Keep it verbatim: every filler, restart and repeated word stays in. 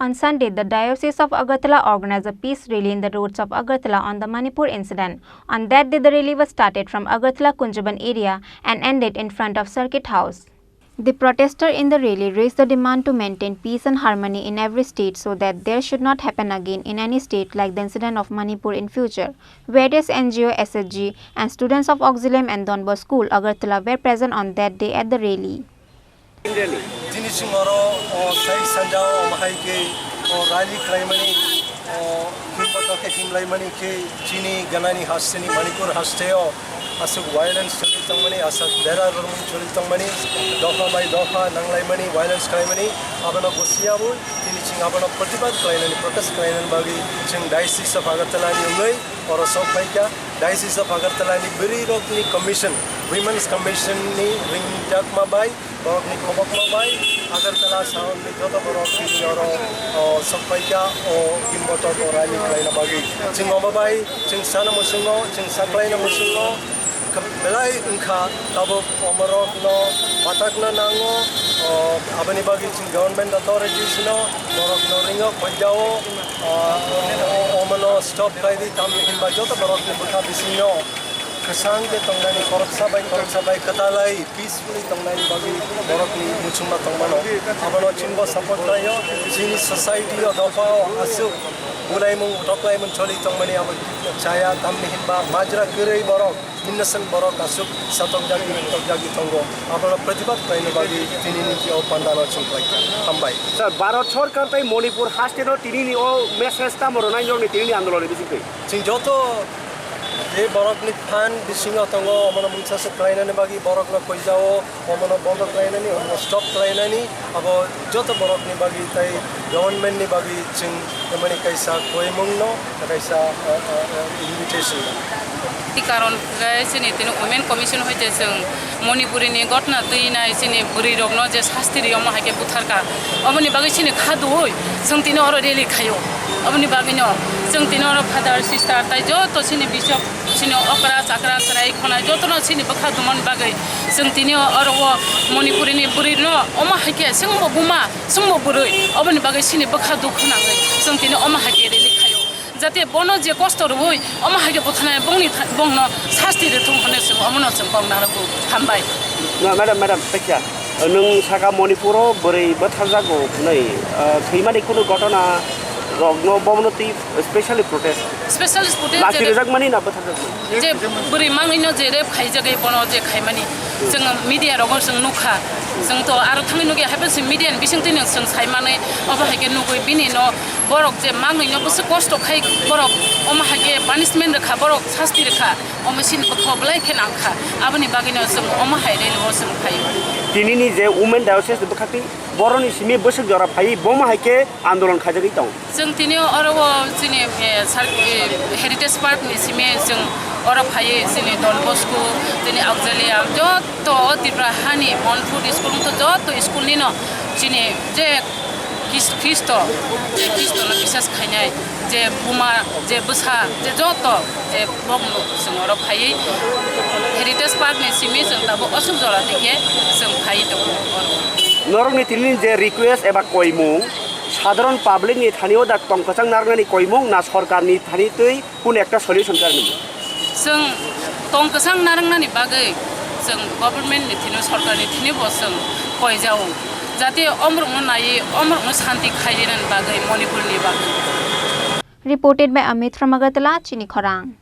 On Sunday, the Diocese of Agartala organized a peace rally in the roads of Agartala on the Manipur incident. On that day, the rally was started from Agartala Kunjaban area and ended in front of Circuit House. The protester in the rally raised the demand to maintain peace and harmony in every state so that there should not happen again in any state like the incident of Manipur in future. Various N G O, S H G, and students of Auxilium and Don Bosco School, Agartala were present on that day at the rally. Tini chwng oro, o, sai sanja o hai khe, o, rally khlaimani, o, himba tokhe himlaimani khe chini ganani hasteni Manipur hasteo aswk violence choli tongmani, aswk dera rwmani choli tongmani, dopha bai dopha nanglaimani, violence khlaimani, abono gosiyabu tini chwng abono protibad khlainani, protest khlainani bagwi chwng Diocese of Agartala ni wngwi oro sok phaikha. Diocese of Agartala ni bwrwi rokni commission, Women's Commission ni ringjakma bai, borokni khobokma bai Agartala saonni joto borok tini oro, o, sok phaikha o himba tokhe rally khlaina bagwi. Chwng omo bai chwng sana muchungo, chwng saklaina muchungo, belai wngkha tabuk omorokno batakna nango, o, aboni bagwi chwng government authorities no borokno ringo khoijao, o, o, omono stop khlai di, tamni hinba joto borokni bwkha bisingo kwchang khe tongnani, khoroksa bai khoroksa bai kwtalai peacefully tongnani bagwi borokni muchungma tongmano. Abono chwngbo support khlaio. Chini society o, dopha o aswk bulaimung toklaimung choli tongmani abo chaya, tamni hinba majra kwrwi borok, innocent borok aswk satokjagwi, tokjagwi tongo. Abono protibad khlaina bagwi tinini khe o pandano chwng khlaikha. Hambai. Sir, Bharat Sarkar tei Manipur hasteno tinini o message tamo rwnai nokni tinini andolonni bisingtwi? Chwng joto je borokni phan bisingo tongo, omono mungsa se khlainani bagwi borokno khoijao, omono bondo khlainani, omono stop khlainani, abo joto borokni bagwi tei government ni bagwi chwng tamani kaisa koimungno, kaisa, ah, ah, ah, invitation. Ti karon khe chini tini Women Commission hoite chwng Manipuri ni gotna twi nai chini bwrwi rokno je sasti ri omo hai khe butharkha. Oboni bagwi chini kha duhoi chwng tini oro rally khaio. Oboni bagwino chwng tini oro father, sister tai joto chini bishop, chini okra, chakra, chwrai, khonai jotono chini bwkha dumani bagwi chwng tini oro o Manipuri ni bwrwi no omo hai khe chwngbo buma, chwngbo bwrwi, oboni bagwi chini bwkha dukhu nangwi chwng tini omo hai khe rally khaio. Jate bono je kosto rwui omo hai khe butharnai bongni tha-, bongno sasti rwthung hwnwi chwng omono chwng kok narwkgo. Hambai. No, madam, madam, tei kya? Nwng saka Manipuro bwrwi bwtharjago hwnwi, ah, thwimani kunu ghotona rokno bomono twi specially protest. Specially protest Lachi jere rwjakmani na bwtharjakmani? Je bwrwi mangwino je rape khaijagwi bono je khaimani, chwng media rogo chwng nukha. Chwng to aro thangwi nukya, haikhe se media ni bisingtwi no chwng saimanwi, obo haikhe nugwi bini no borok je mangwino bwswk kosto khai borok, omo haikhe punishment rwkha, borok sasti rwkha. Omo chini bwkha belai khe nangkha, aboni bagwino chwng omo hai rally o chwng phaio. Tinini je Women Diocese ni bwkhaktwi boroni simi bwswk jora phaiwi bomo hai khe andolon khaijagwi tongo. Chwng tini oro o chini, eh, sar-, eh, Heritage Park ni simi chwng oro phaiwi chini Don Bosco, chini Auxilium, joto o Tripura hani Manipur school wngtong joto school nino chini je Khris-, Khristo, je Khristono bisas khainai, je buma, je bwsa, je joto, je bokno chwng oro phaiwi Heritage Park ni simi chwng tabuk aswk jora tike chwng phaiwi tongo oro. Norokni tini je request eba koimung, sadharon public ni thani o da tong kwchang narwknani koimung na sorkar ni thani twi? Kunu ekta solution karwi nangya. Chwng tong kwchang narwknani bagwi chwng government ni thini, sorkar ni thini bo chwng koijao, jate omorokno naiwi omorokno santi khai rinani bagwi Manipur ni bagwi. Reported by Amit from Agartala, Chini Khorang.